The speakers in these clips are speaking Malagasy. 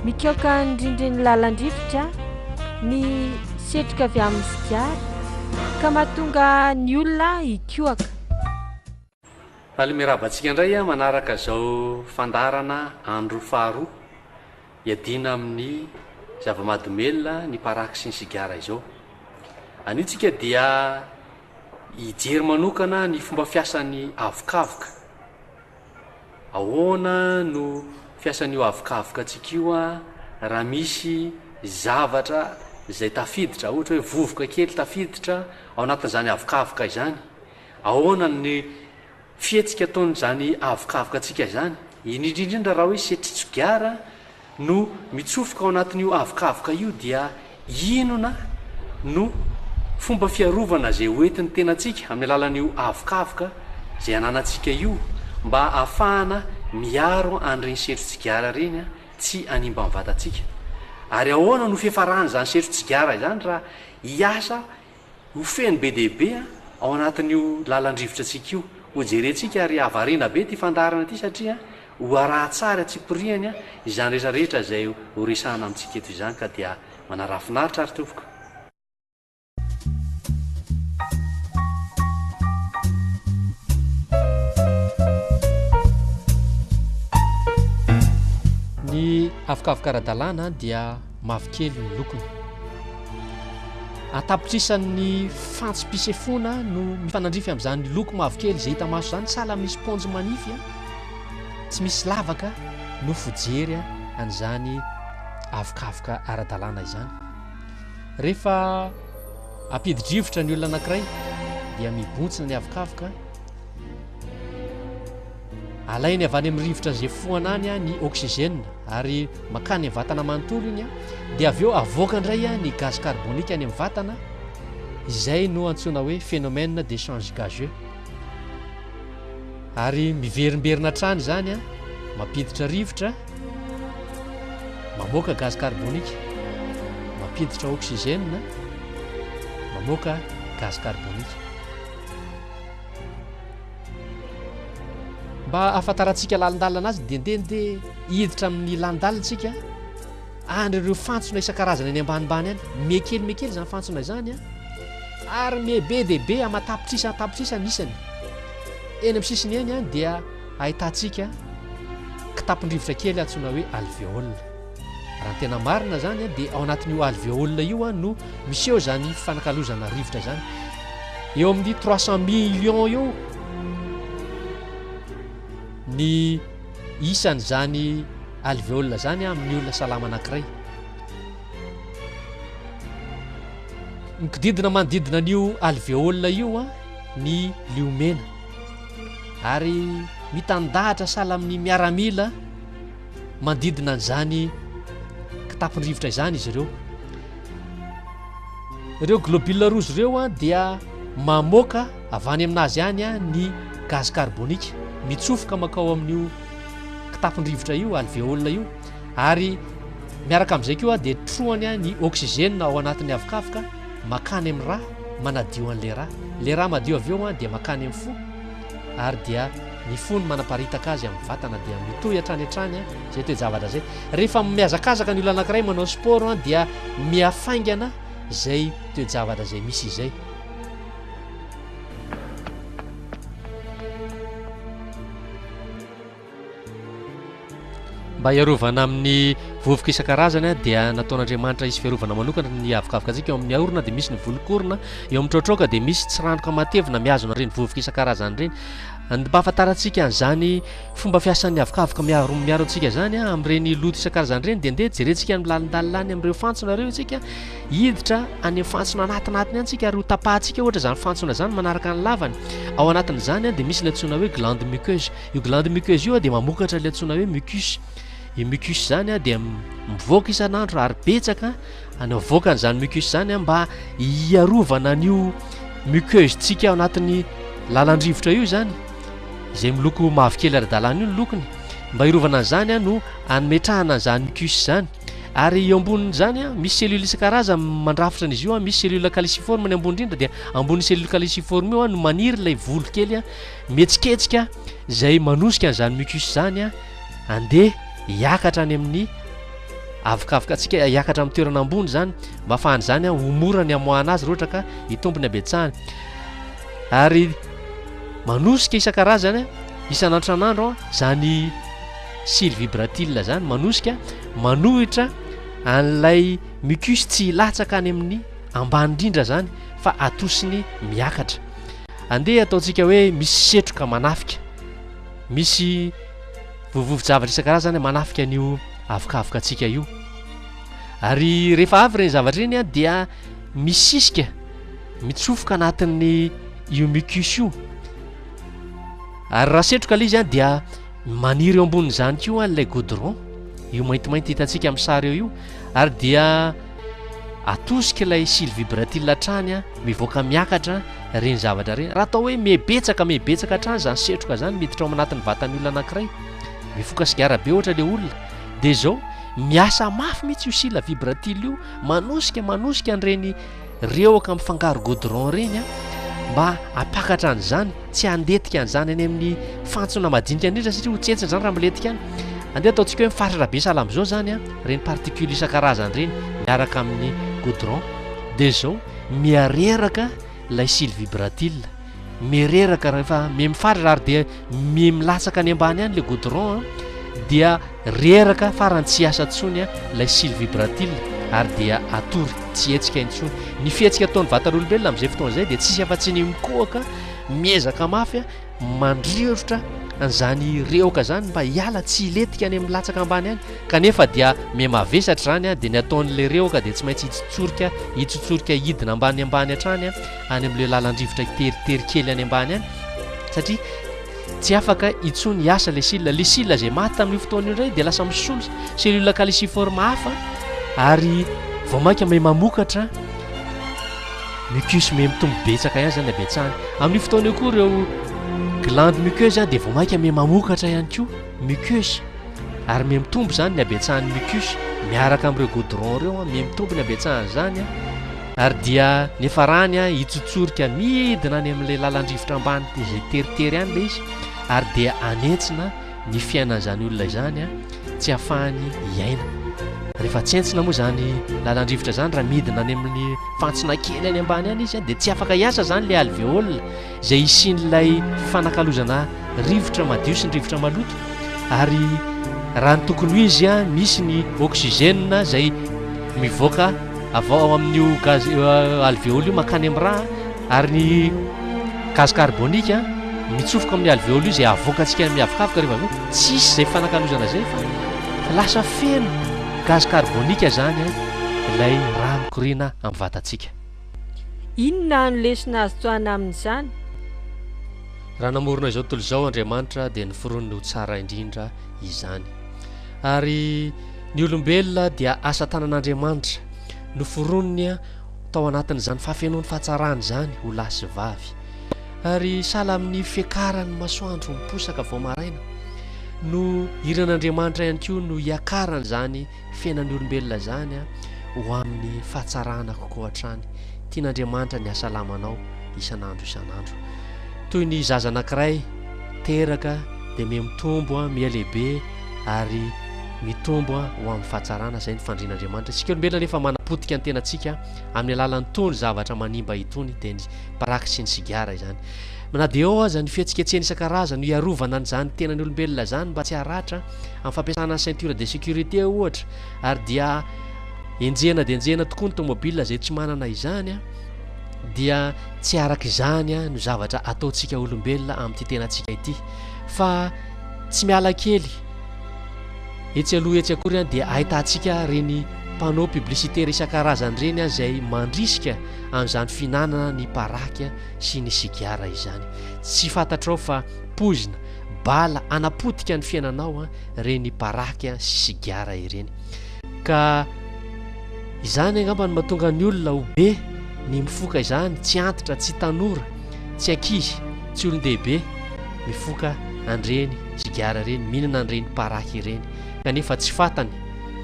Mikaoka ny rindrin'ny lalan-drivotra ny setroka avy amin'ny sigara ka mahatonga ny olona hikohaka. Faly miarahaba antsika indray manaraka izao fandaharana andro faharoa iadiana amin'ny zava-mahadomelina ny paraky sy ny sigara izao. Anio tsika dia hijery manokana ny fomba fiasan'ny avokavoka. Ahoana no fiasan'io avokavoka antsika io raha misy zavatra izay tafiditra, ohatra hoe vovoka kely tafiditra ao anatin'izany avokavoka izany? Ahoana ny fihetsika ataon'izany avokavoka antsika izany? Indrindra indrindra raha hoe setri-tsigara no mitsofoka ao anatin'io avokavoka io dia inona no fomba fiarovana izay hoentin'ny tenantsika amin'ny alalan'io avokavoka izay ananantsika io mba hahafahana miaro an'ireny setri-tsigara ireny tsy hanimba ny vatantsika? Ary ahoana no fiafaran'izany setri-tsigara izany raha hiasa Ho feno be dia be ao anatin'io lalan-drivotra antsika io. Ho jerentsika ary hahavariana be ity fandaharana ity satria ho arahan-tsary antsipiriany izany rehetra rehetra izay ho resahana amintsika eto izany ka dia manaraha finaritra ary tompoko. Ny avokavoka ara-dalàna dia mavokely ny lokony. An-tapitrisan'ny fantsom-pisefoana no mifanandrify amin'izany loko mavokely izay hita maso izany, sahala amin'ny spaonjy manify tsy misy lavaka no fijery an'izany avokavoka ara-dalàna izany. Rehefa ampidi-drivotra ny olona anankiray dia mibontsina ny avokavoka. Alainy avy any amin'ny rivotra izay fohana any ny oxygène ary makany amin'ny vatana manontolo iny dia avy eo avoaka indray ny gaz carbonique any amin'ny vatana izay no antsoina hoe phénomène d'échange gazeux ary miverimberina hatrany izany mampiditra rivotra mamoaka gaz carbonique mampiditra oxygène mamoaka gaz carbonique Mba hahafantarantsika lalindalina anazy dia ndeha ndeha hiditra amin'ny lalindalina isika any ireo fantsona isan-karazany any ambanimbany any. Mihakely mihakely izany fantsona izany an, ary mihabe dia be aman-tapitrisa an-tapitrisa ny isany. Eny amin'ny sisiny eny an dia ahitantsika kitapon-drivotra kely antsoina hoe alvéole. Raha ny tena marina izany dia ao anatin'io alvéole io no miseho izany fanakalozana rivotra izany. Eo amin'ny 300 millions eo ny isan'izany alvéole izany amin'ny olona salama anankiray. Mikodidina manodidina an'io alvéole io ny liomena ary mitandahatra sahala amin'ny miaramila manodidina an'izany kitapon-drivotra izany izy ireo. Ireo globules rouges ireo dia mamoaka avy any aminazy any ny gaz carbonique, mitsofoka mankao amin'io kitapon-drivotra io, alvéole io, ary miaraka amin'izay koa dia trohany ny oxygène ao anatin'ny avokavoka makany amin'ny rà, manadio an'ilay rà. Ilay rà madio avy eo dia makany amin'ny fo ary dia ny fo no manaparitaka azy amin'ny vatana dia mitohy hatrany hatrany izay toe-javatra izay. Rehefa mihazakazaka ny olona anankiray manao sport dia mihafaingana izay toe-javatra izay misy izay. Mba hiarovana amin'ny vovoka isan-karazany dia nataon'Andriamanitra hisy fiarovana manokana ny avokavoka antsika. Eo amin'ny orona dia misy ny volon-korona, eo amin'ny traotraoka dia misy tsiranoka matevina mihazona ireny vovoka isan-karazany ireny. Ny mba ahafantarantsika an'izany fomba fiasan'ny avokavoka miaro miaro antsika izany amin'ireny loto isan-karazany ireny dia ndeha jerentsika ny lalindalina any amin'ireo fantsona ireo isika, hiditra any amin'ny fantsona anatinatiny any isika ary ho tapahantsika ohatra izany fantsona izany manaraka ny lavany. Ao anatin'izany dia misy ilay antsoina hoe glande muqueuse. Io glande muqueuse io dia mamokatra ilay antsoina hoe mucus. Io mucus izany dia mivoaka isan'andro ary betsaka ny avoakan'izany mucus izany mba hiarovana an'io muqueuse-tsika ao anatin'ny lalan-drivotra io izany, izay miloko mavokely ara-dalàna io ny lokony. Mba hiarovana an'izany no ametrahana an'izany mucus izany. Ary eo ambonin'izany misy cellule isan-karazany mandrafitra an'izy io, misy cellule caliciforme ny ambony indrindra dia ambonin'ny cellule caliciforme io no maniry ilay volo kely Mihetsiketsika izay manosika an'izany mucus izany handeha hiakatra any amin'ny avokavoka antsika hiakatra amin'ny toerana ambony izany mba ahafahan'izany ho mora ny hamoahana azy raha ohatra ka hitombo ny habetsahany. Ary manosika isan-karazany isan'andro isan'andro izany cils vibratile izany, manosika manohitra an'ilay mucus tsy hilatsaka any amin'ny ambany indrindra izany fa atosiny miakatra. Andeha ataontsika hoe misy setroka manafika, misy vovovo-javatra isan-karazany manafika an'io avokavoka antsika io. Ary rehefa avy ireny zavatra ireny dia misisika, mitsofoka anatin'ny io mucus io. Ary raha setroka ilay izy dia maniry eo ambonin'izany koa ilay goudron, io maintimainty hitantsika amin'ny sary eo io, ary dia atosika ilay cils vibratile hatrany mivoaka miakatra ireny zavatra ireny. Raha atao hoe mihebetsaka mihebetsaka hatrany izany setroka izany miditra ao anatin'ny vatan'ny olona anankiray, mifoka sigara be ohatra ilay olona, dia izao miasa mafy mihitsy io cils vibratile io, manosika manosika an'ireny rehoka mifangaro goudron ireny mba hampakatra an'izany, tsy handetika an'izany any amin'ny fantsona madinika indrindra satria ho tsentsina izany raha milentika any. Andeha ataontsika hoe mifaritra be sahala amin'izao izany ireny particules isan-karazany ireny miaraka amin'ny goudron, dia izao mihareraka ilay cils vibratile, mihareraka rehefa miha-mifaritra ary dia miha-milatsaka any ambany any ilay goudron dia reraka farany tsy hiasa intsony ilay cils vibratile ary dia atory tsy hihetsika intsony. Ny fihetsika ataon'ny vatan'olombelona amin'izay fotoana izay dia tsisy afa-tsy ny mikohaka, miezaka mafy mandrirotra an'izany rehoka izany mba hiala tsy hilentika any amin'ny latsaka ambany any, kanefa dia miha-mavesatra izany dia ny ataon'ilay rehoka dia tsy maintsy hitsotsorika hitsotsorika hidina ambany ambany hatrany any amin'ilay lalan-drivotra teritery kely any ambany any satria tsy afaka intsony hiasa ilay cils. Ilay cils izay maty tamin'io fotoana io indray dia lasa misolo cellule caliciforme hafa ary vao mainka miha mamokatra mucus miha mitombo betsaka ihany izany ny habetsahany. Amin'io fotoana io koa ireo glande muqueuse dia vao mainka miha mamokatra ihany koa mucus ary miha mitombo izany ny habetsahan'ny mucus miaraka amin'ireo goudron ireo, miha mitombo ny habetsahan'izany ary dia niafarany hitsotsorika midina any amin'ilay lalan-drivotra ambany izay teritery any ilay izy ary dia hanentsina ny fiainan'izany olona izany tsy hahafahany hiaina. Rehefa tsentsina moa izany lalan-drivotra izany, raha midina any amin'ny fantsona kely any ambany any izy dia tsy afaka hiasa izany ilay alvéole izay hisian'ilay fifanakalozana rivotra madio sy ny rivotra maloto. Ary raha ny tokony ho izy, misy ny oxygène izay mivoaka avy ao amin'io gaz alvéole io mankany amin'ny rà, ary ny gaz carbonique mitsofoka amin'ny alvéole io izay avoakantsika miavokavoka rehefa avy eo. Tsisy izay fanakalozana izay fa lasa feno gaz carbonique izany ilay rà mikoriana amin'ny vatantsika. Inona no lesona azo tsoahina amin'izany? Raha namorona izao tontolo izao Andriamanitra dia noforoniny ho tsara indrindra izany. Ary ny olombelona dia asa tanan'Andriamanitra, noforoniny tao anatin'izany fahafenoan'ny fahatsarany izany ho lahy sy vavy. Ary sahala amin'ny fiakaran'ny masoandro miposaka vao maraina no irin'Andriamanitra ihany koa no hiakaran'izany fiainan'ny olombelona izany ho amin'ny fahatsarana kokoa hatrany. Tian'Andriamanitra ny hahasalamanao isan'andro isan'andro. Toy ny zaza anankiray teraka dia miha mitombo, miha lehibe ary mitombo ho amin'ny fahatsarana, izay ny fanirian'Andriamanitra. Isika olombelona anefa manapotika ny tenantsika amin'ny alalan'itony zavatra manimba itony, dia ny paraky sy ny sigara izany. Na dia eo aza ny fihetsiketsehana isan-karazany hiarovana an'izany tenan'ny olombelona izany mba tsy haratra, amin'ny fampiasana ny ceinture de sécurité ohatra, ary dia enjehina dia enjehina tokoa ny tomobile izay tsy manana izany, dia tsy araka izany no zavatra ataontsika olombelona amin'ity tenantsika ity fa tsy miala kely etsy aloha etsy akory dia ahitantsika ireny panneau publicitaire isan-karazany ireny izay mandrisika amin'izany fihinanana ny paraky sy ny sigara izany. Tsy fantatrao fa poizina, bala hanapotika ny fiainanao ireny paraky sy sigara ireny. Ka izany angamba no mahatonga ny olona ho be ny mifoka izany, tsy antitra, tsy tanora, tsy ankizy, tsy olon-dehibe mifoka an'ireny sigara ireny, mihinana an'ireny paraky ireny, kanefa tsy fantany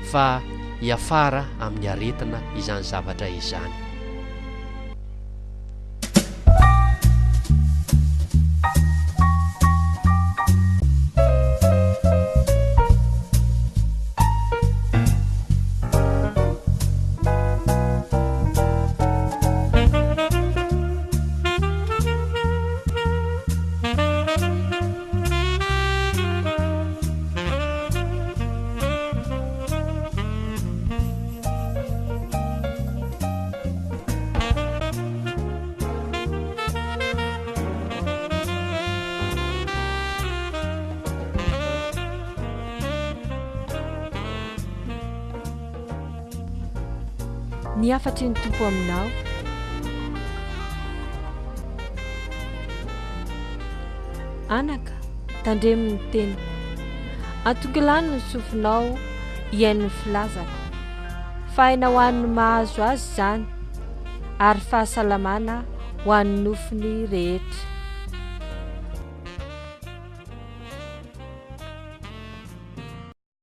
fa hiafara amin'ny aretina izany zavatra izany. Ny hafatry ny Tompo aminao. Anaka, tandremo ny teniko. Antongilano ny sofinao hihaino ny filazako. Fa aina ho an'ny mahazo azy izany, ary fahasalamana ho an'ny nofony rehetra.